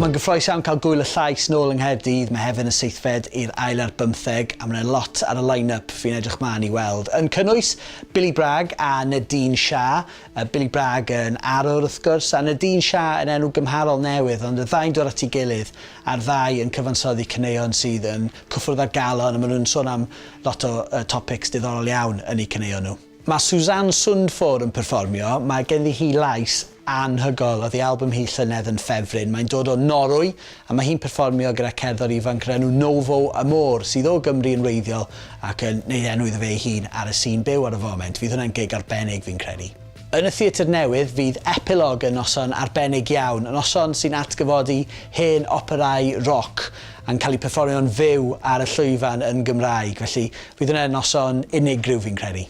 Mae'n gyffrous iawn cael Gŵyl y Llais nôl yng Nghaerdydd, Mehefin y seithfed i'r ail ar bymtheg, a mae 'na lot ar y line-up fi'n edrych mlaen i weld, yn cynnwys Billy Bragg a Nadine Shah, Billy Bragg yn arwr wrth gwrs, a Nadine Shah yn enw gymharol newydd, ond y ddau'n dod at ei gilydd, a'r ddau yn cyfansoddi caneuon sydd yn cyffwrdd â'r galon, a maen nhw'n sôn am lot o topics diddorol iawn yn eu caneuon nhw. Mae Susanne Sundfør yn perfformio, mae genddi hi lais anhygoel, oedd ei albwm hi llynedd yn ffefryn. Mae'n dod o Norwy a mae hi'n perfformio gyda cerddor ifanc o'r enw Novo Amor, sydd o Gymru yn wreiddiol ac yn neud enw iddo fe ei hun ar y sîn byw ar y foment. Fydd hwnna'n gig arbennig fi'n credu. Yn y Theatr Newydd fydd Epilog yn noson arbennig iawn, noson sy'n atgyfodi hen operâu roc a'n cael eu perfformio'n fyw ar y llwyfan yn Gymraeg, felly fydd hwnna'n noson unigryw fi'n credu.